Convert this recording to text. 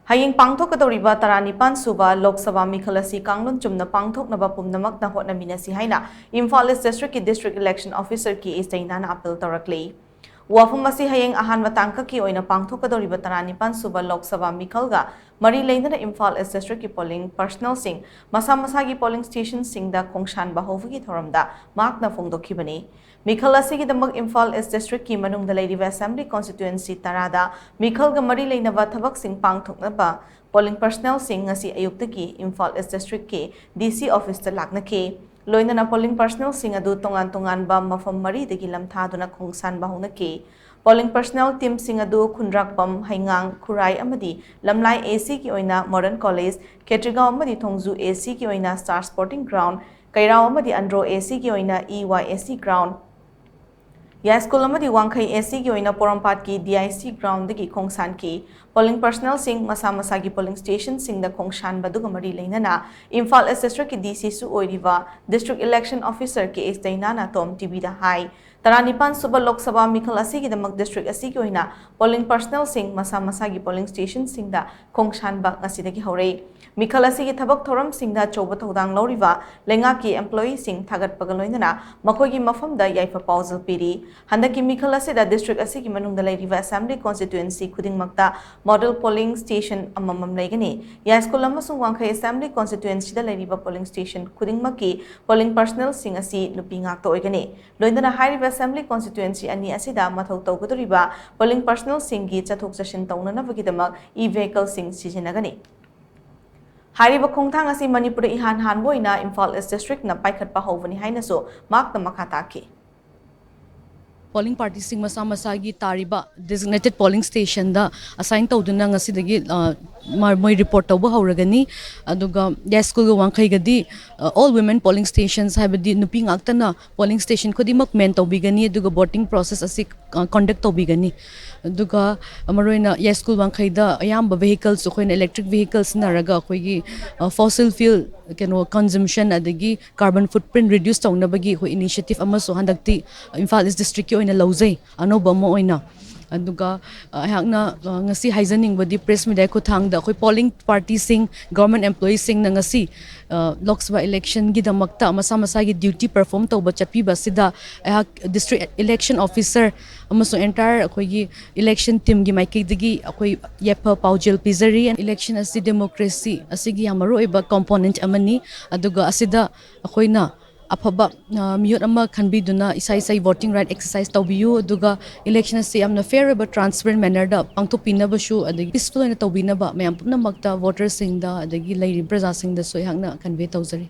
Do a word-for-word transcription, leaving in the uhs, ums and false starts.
ꯍꯌꯦꯡ ꯄꯥꯡꯊꯣꯛꯀꯗꯧꯔꯤꯕ ꯇꯔꯥꯅꯤꯄꯥꯟ ꯁꯨꯕ ꯂꯣꯛ ꯁꯚꯥ ꯃꯤꯈꯜ ꯑꯁꯤ ꯀꯥꯡꯂꯣꯟ ꯆꯨꯝꯅ ꯄꯥꯡꯊꯣꯛꯅꯕ ꯄꯨꯝꯅꯃꯛꯅ ꯍꯣꯠꯅꯃꯤꯟꯅꯁꯤ ꯍꯥꯏꯅ ꯏꯝꯐꯥꯜ ꯏꯁ ꯗꯤꯁꯇ꯭ꯔꯤꯛꯀꯤ ꯗꯤꯁꯇ꯭ꯔꯤꯛ ꯏꯂꯦꯛꯁꯟ ꯑꯣꯐꯤꯁꯔ ꯀꯦ ꯑꯦꯁ ꯗꯩꯅꯥꯅ ꯑꯥꯄꯤꯜ ꯇꯧꯔꯛꯂꯤ꯫ ꯋꯥꯐꯝ ꯑꯁꯤ ꯍꯌꯦꯡ ꯑꯍꯥꯟꯕ ꯇꯥꯡꯀꯛꯀꯤ ꯑꯣꯏꯅ ꯄꯥꯡꯊꯣꯛꯀꯗꯧꯔꯤꯕ ꯇꯔꯥꯅꯤꯄꯥꯟ ꯁꯨꯕ ꯂꯣꯛ ꯁꯚꯥ ꯃꯤꯈꯜꯒ ꯃꯔꯤ ꯂꯩꯅꯅ ꯏꯝꯐꯥꯜ ꯏꯁ ꯗꯤꯁꯇ꯭ꯔꯤꯛꯀꯤ ꯄꯣꯂꯤꯡ ꯄꯔꯁꯅꯦꯜꯁꯤꯡ ꯃꯁꯥ ꯃꯁꯥꯒꯤ ꯄꯣꯂꯤꯡ ꯁ꯭ꯇꯦꯁꯟꯁꯤꯡꯗ ꯈꯣꯡꯁꯥꯟꯕ ꯍꯧꯕꯒꯤ ꯊꯧꯔꯝꯗ ꯃꯍꯥꯛꯅ ꯐꯣꯡꯗꯣꯛꯈꯤꯕꯅꯤ꯫ ꯃꯤꯈꯜ ꯑꯁꯤꯒꯤꯗꯃꯛ ꯏꯝꯐꯥꯜ ꯏꯁ ꯗꯤꯁꯇ꯭ꯔꯤꯛꯀꯤ ꯃꯅꯨꯡꯗ ꯂꯩꯔꯤꯕ ꯑꯦꯁꯦꯝꯕ꯭ꯂꯤ ꯀꯣꯟꯁꯇꯤꯇ꯭ꯋꯦꯟꯁꯤ ꯇꯔꯥꯗ ꯃꯤꯈꯜꯒ ꯃꯔꯤ ꯂꯩꯅꯕ ꯊꯕꯛꯁꯤꯡ ꯄꯥꯡꯊꯣꯛꯅꯕ ꯄꯣꯂꯤꯡ ꯄꯔꯁꯅꯦꯜꯁꯤꯡ ꯉꯁꯤ ꯑꯌꯨꯛꯇꯒꯤ ꯏꯝꯐꯥꯜ ꯏꯁ ꯗꯤꯁꯇ꯭ꯔꯤꯛꯀꯤ ꯗꯤ ꯁꯤ ꯑꯣꯐꯤꯁꯇ ꯂꯥꯛꯅꯈꯤ꯫ ꯂꯣꯏꯅꯅ ꯄꯣꯂꯤꯡ ꯄꯔꯁꯅꯦꯜꯁꯤꯡ ꯑꯗꯨ ꯇꯣꯉꯥꯟ ꯇꯣꯉꯥꯟꯕ ꯃꯐꯝ ꯃꯔꯤꯗꯒꯤ ꯂꯝꯊꯥꯗꯨꯅ ꯈꯣꯡꯁꯥꯟꯕ ꯍꯧꯅꯈꯤ꯫ ꯄꯣꯂꯤꯡ ꯄꯔꯁꯅꯦꯜ ꯇꯤꯝꯁꯤꯡ ꯑꯗꯨ ꯈꯨꯟꯗ꯭ꯔꯥꯛꯄꯝ, ꯍꯩꯉꯥꯡ, ꯈꯨꯔꯥꯏ ꯑꯃꯗꯤ ꯂꯝꯂꯥꯏ ꯑꯦ ꯁꯤꯒꯤ ꯑꯣꯏꯅ ꯃꯣꯗꯔꯟ ꯀꯣꯂꯦꯖ, ꯈꯦꯇ꯭ꯔꯤꯒꯥꯎ ꯑꯃꯗꯤ ꯊꯣꯡꯖꯨ ꯑꯦ ꯁꯤꯒꯤ ꯑꯣꯏꯅ ꯁ꯭ꯇꯥꯔ ꯁ꯭ꯄꯣꯔꯇꯤꯡ ꯒ꯭ꯔꯥꯎꯟ, ꯀꯩꯔꯥꯎ ꯑꯃꯗꯤ ꯑꯟꯗ꯭ꯔꯣ ꯑꯦ ꯁꯤꯒꯤ ꯑꯣꯏꯅ ꯏ ꯋꯥꯏ ꯑꯦ ꯁꯤ ꯒ꯭ꯔꯥꯎꯟ, ꯌꯥꯏꯁ꯭ꯀꯨꯜ ꯑꯃꯗꯤ ꯋꯥꯡꯈꯩ ꯑꯦ ꯁꯤꯒꯤ ꯑꯣꯏꯅ ꯄꯣꯔꯣꯝꯄꯥꯠꯀꯤ ꯗꯤ ꯑꯥꯏ ꯁꯤ ꯒ꯭ꯔꯥꯎꯟꯗꯒꯤ ꯈꯣꯡꯁꯥꯟꯈꯤ꯫ ꯄꯣꯂꯤꯡ ꯄꯔꯁꯅꯦꯜꯁꯤꯡ ꯃꯁꯥ ꯃꯁꯥꯒꯤ ꯄꯣꯂꯤꯡ ꯁ꯭ꯇꯦꯁꯟꯁꯤꯡꯗ ꯈꯣꯡꯁꯥꯟꯕꯗꯨꯒ ꯃꯔꯤ ꯂꯩꯅꯅ ꯏꯝꯐꯥꯜ ꯏꯁ ꯗꯤꯁꯇ꯭ꯔꯤꯛꯀꯤ ꯗꯤ ꯁꯤꯁꯨ ꯑꯣꯏꯔꯤꯕ ꯗꯤꯁꯇ꯭ꯔꯤꯛ ꯏꯂꯦꯛꯁꯟ ꯑꯣꯐꯤꯁꯔ ꯀꯦ ꯑꯦꯁ ꯗꯩꯅꯥꯅ ꯇꯣꯝ ꯇꯤꯚꯤꯗ ꯍꯥꯏ, ꯇꯔꯥꯅꯤꯄꯥꯟ ꯁꯨꯕ ꯂꯣꯛ ꯁꯚꯥ ꯃꯤꯈꯜ ꯑꯁꯤꯒꯤꯗꯃꯛ ꯗꯤꯁꯇ꯭ꯔꯤꯛ ꯑꯁꯤꯒꯤ ꯑꯣꯏꯅ ꯄꯣꯂꯤꯡ ꯄꯔꯁꯅꯦꯜꯁꯤꯡ ꯃꯁꯥ ꯃꯁꯥꯒꯤ ꯄꯣꯂꯤꯡ ꯁ꯭ꯇꯦꯁꯟꯁꯤꯡꯗ ꯈꯣꯡꯁꯥꯟꯕ ꯉꯁꯤꯗꯒꯤ ꯍꯧꯔꯦ꯫ ꯃꯤꯈꯜ ꯑꯁꯤꯒꯤ ꯊꯕꯛ ꯊꯧꯔꯝꯁꯤꯡꯗ ꯑꯆꯧꯕ ꯊꯧꯗꯥꯡ ꯂꯧꯔꯤꯕ ꯂꯩꯉꯥꯛꯀꯤ ꯑꯦꯝꯄ꯭ꯂꯣꯌꯤꯁꯤꯡ ꯊꯥꯒꯠꯄꯒ ꯂꯣꯏꯅꯅ ꯃꯈꯣꯏꯒꯤ ꯃꯐꯝꯗ ꯌꯥꯏꯐ ꯄꯥꯎꯖꯦꯜ ꯄꯤꯔꯤ꯫ ꯍꯟꯗꯛꯀꯤ ꯃꯤꯈꯜ ꯑꯁꯤꯗ ꯗꯤꯁꯇ꯭ꯔꯤꯛ ꯑꯁꯤꯒꯤ ꯃꯅꯨꯡꯗ ꯂꯩꯔꯤꯕ ꯑꯦꯁꯦꯝꯕ꯭ꯂꯤ ꯀꯣꯟꯁꯇꯤꯇ꯭ꯋꯦꯟꯁꯤ ꯈꯨꯗꯤꯡꯃꯛꯇ ꯃꯣꯗꯦꯜ ꯄꯣꯂꯤꯡ ꯁ꯭ꯇꯦꯁꯟ ꯑꯃꯃꯝ ꯂꯩꯒꯅꯤ꯫ ꯌꯥꯏꯁ꯭ꯀꯨꯜ ꯑꯃꯁꯨꯡ ꯋꯥꯡꯈꯩ ꯑꯦꯁꯦꯝꯕ꯭ꯂꯤ ꯀꯣꯟꯁꯇꯤꯇ꯭ꯋꯦꯟꯁꯤꯗ ꯂꯩꯔꯤꯕ ꯄꯣꯂꯤꯡ ꯁ꯭ꯇꯦꯁꯟ ꯈꯨꯗꯤꯡꯃꯛꯀꯤ ꯄꯣꯂꯤꯡ ꯄꯔꯁꯅꯦꯜꯁꯤꯡ ꯑꯁꯤ ꯅꯨꯄꯤ ꯉꯥꯛꯇ ꯑꯣꯏꯒꯅꯤ꯫ ꯂꯣꯏꯅꯅ ꯍꯥꯏꯔꯤꯕ ꯑꯦꯁꯦꯝꯕ꯭ꯂꯤ ꯀꯣꯟꯁꯇꯤꯇ꯭ꯋꯦꯟꯁꯤ ꯑꯅꯤ ꯑꯁꯤꯗ ꯃꯊꯧ ꯇꯧꯒꯗꯧꯔꯤꯕ ꯄꯣꯂꯤꯡ ꯄꯔꯁꯅꯦꯜꯁꯤꯡꯒꯤ ꯆꯠꯊꯣꯛ ꯆꯠꯁꯤꯟ ꯇꯧꯅꯅꯕꯒꯤꯗꯃꯛ ꯏ ꯚꯦꯍꯤꯀꯜꯁꯤꯡ ꯁꯤꯖꯤꯟꯅꯒꯅꯤ꯫ ꯍꯥꯏꯔꯤꯕ ꯈꯣꯡꯊꯥꯡ ꯑꯁꯤ ꯃꯅꯤꯄꯨꯔꯗ ꯏꯍꯥꯟ ꯍꯥꯟꯕ ꯑꯣꯏꯅ ꯏꯝꯐꯥꯜ ꯏꯁ ꯗꯤꯁꯇ꯭ꯔꯤꯛꯅ ꯄꯥꯏꯈꯠꯄ ꯍꯧꯕꯅꯤ ꯍꯥꯏꯅꯁꯨ ꯃꯍꯥꯛꯅ ꯃꯈꯥ ꯇꯥꯈꯤ꯫ ꯄꯣꯂꯤꯡ ꯄꯥꯔꯇꯤꯁꯤꯡ ꯃꯁꯥ ꯃꯁꯥꯒꯤ ꯇꯥꯔꯤꯕ ꯗꯤꯖꯤꯒꯅꯦꯇꯦꯗ ꯄꯣꯂꯤꯡ ꯁ꯭ꯇꯦꯁꯟꯗ ꯑꯁꯥꯏꯟ ꯇꯧꯗꯨꯅ ꯉꯁꯤꯗꯒꯤ, ꯑ, ꯃ-, ꯃꯣꯏ ꯔꯤꯄꯣꯔꯠ ꯇꯧꯕ ꯍꯧꯔꯒꯅꯤ꯫ ꯑꯗꯨꯒ ꯌꯥꯏꯁ꯭ꯀꯨꯜꯒ ꯋꯥꯡꯈꯩꯒꯗꯤ, ꯑ, ꯑꯣꯜ ꯋꯤꯃꯦꯟ ꯄꯣꯂꯤꯡ ꯁ꯭ꯇꯦꯁꯟꯁ, ꯍꯥꯏꯕꯗꯤ ꯅꯨꯄꯤ ꯉꯥꯛꯇꯅ ꯄꯣꯂꯤꯡ ꯁ꯭ꯇꯦꯁꯟ ꯈꯨꯗꯤꯡꯃꯛ ꯃꯦꯟ ꯇꯧꯕꯤꯒꯅꯤ꯫ ꯑꯗꯨꯒ ꯚꯣꯇꯤꯡ ꯄ꯭ꯔꯣꯁꯦꯁ ꯑꯁꯤ, ꯑ, ꯀꯟꯗꯛ ꯇꯧꯕꯤꯒꯅꯤ꯫ ꯑꯗꯨꯒ ꯃꯔꯨꯑꯣꯏꯅ ꯌꯥꯏꯁ꯭ꯀꯨꯜ ꯋꯥꯡꯈꯩꯗ ꯑꯌꯥꯝꯕ ꯚꯦꯍꯤꯀꯜꯁ ꯑꯩꯈꯣꯏꯅ ꯏꯂꯦꯛꯇ꯭ꯔꯤꯛ ꯚꯦꯍꯤꯀꯜ ꯁꯤꯖꯤꯟꯅꯔꯒ ꯑꯩꯈꯣꯏꯒꯤ, ꯑ, ꯐꯣꯁꯤꯜ ꯐ꯭ꯌꯨꯜ, ꯀꯩꯅꯣ, ꯀꯟꯖꯝꯁꯟ ꯑꯗꯒꯤ ꯀꯥꯔꯕꯟ ꯐꯨꯠꯄ꯭ꯔꯤꯟꯠ ꯔꯤꯗ꯭ꯌꯨꯁ ꯇꯧꯅꯕꯒꯤ ꯑꯩꯈꯣꯏ ꯏꯅꯤꯁꯤꯌꯦꯇꯤꯚ ꯑꯃꯁꯨ ꯍꯟꯗꯛꯇꯤ ꯏꯝꯐꯥꯜ ꯏꯁ ꯗꯤꯁꯇ꯭ꯔꯤꯛꯀꯤ ꯑꯣꯏꯅ ꯂꯧꯖꯩ, ꯑꯅꯧꯕ ꯑꯃ ꯑꯣꯏꯅ꯫ ꯑꯗꯨꯒ ꯑ, ꯑꯩꯍꯥꯛꯅ ꯑ, ꯉꯁꯤ ꯍꯥꯏꯖꯅꯤꯡꯕꯗꯤ ꯄ꯭ꯔꯦꯁ ꯃꯤꯗꯤꯌꯥꯒꯤ ꯈꯨꯠꯊꯥꯡꯗ ꯑꯩꯈꯣꯏ ꯄꯣꯂꯤꯡ ꯄꯥꯔꯇꯤꯁꯤꯡ, ꯒꯚꯔꯟꯃꯦꯟꯠ ꯑꯦꯝꯄ꯭ꯂꯣꯌꯤꯁꯤꯡꯅ ꯉꯁꯤ ꯑ, ꯂꯣꯛ ꯁꯚꯥ ꯏꯂꯦꯛꯁꯟꯒꯤꯗꯃꯛꯇ ꯃꯁꯥ ꯃꯁꯥꯒꯤ ꯗ꯭ꯌꯨꯇꯤ ꯄꯔꯐꯣꯔꯝ ꯇꯧꯕ ꯆꯠꯄꯤꯕ ꯑꯁꯤꯗ ꯑꯩꯍꯥꯛ ꯗꯤꯁꯇ꯭ꯔꯤꯛ ꯏꯂꯦꯛꯁꯟ ꯑꯣꯐꯤꯁꯔ ꯑꯃꯁꯨꯡ ꯑꯦꯟꯇꯥꯌꯔ ꯑꯩꯈꯣꯏꯒꯤ ꯏꯂꯦꯛꯁꯟ ꯇꯤꯝꯒꯤ ꯃꯥꯏꯀꯩꯗꯒꯤ ꯑꯩꯈꯣꯏ ꯌꯥꯏꯐ ꯄꯥꯎꯖꯦꯜ ꯄꯤꯖꯔꯤ꯫ ꯏꯂꯦꯛꯁꯟ ꯑꯁꯤ ꯗꯦꯃꯣꯀ꯭ꯔꯦꯁꯤ ꯑꯁꯤꯒꯤ ꯌꯥꯝ ꯃꯔꯨꯑꯣꯏꯕ ꯀꯣꯝꯄꯣꯅꯦꯟꯠ ꯑꯃꯅꯤ꯫ ꯑꯗꯨꯒ ꯑꯁꯤꯗ ꯑꯩꯈꯣꯏꯅ ꯑꯐꯕ ꯑ, ꯃꯤꯍꯨꯠ ꯑꯃ ꯈꯟꯕꯤꯗꯨꯅ ꯏꯁꯥ ꯏꯁꯥꯒꯤ ꯚꯣꯇꯤꯡ ꯔꯥꯏꯠ ꯑꯦꯛꯁꯔꯁꯥꯏꯁ ꯇꯧꯕꯤꯌꯨ꯫ ꯑꯗꯨꯒ ꯏꯂꯦꯛꯁꯟ ꯑꯁꯤ ꯌꯥꯝꯅ ꯐꯦꯌꯔ ꯑꯣꯏꯕ, ꯇ꯭ꯔꯥꯟꯁꯄꯦꯔꯦꯟꯠ ꯃꯦꯅꯔꯗ ꯄꯥꯡꯊꯣꯛꯄꯤꯅꯕꯁꯨ, ꯑꯗꯒꯤ ꯄꯤꯁꯐꯨꯜ ꯑꯣꯏꯅ ꯇꯧꯕꯤꯅꯕ ꯃꯌꯥꯝ ꯄꯨꯝꯅꯃꯛꯇ, ꯚꯣꯇꯔꯁꯤꯡꯗ ꯑꯗꯒꯤ ꯂꯩꯔꯤꯕ ꯄ꯭ꯔꯖꯥꯁꯤꯡꯗꯁꯨ ꯑꯩꯍꯥꯛꯅ ꯀꯟꯚꯦ ꯇꯧꯖꯔꯤ꯫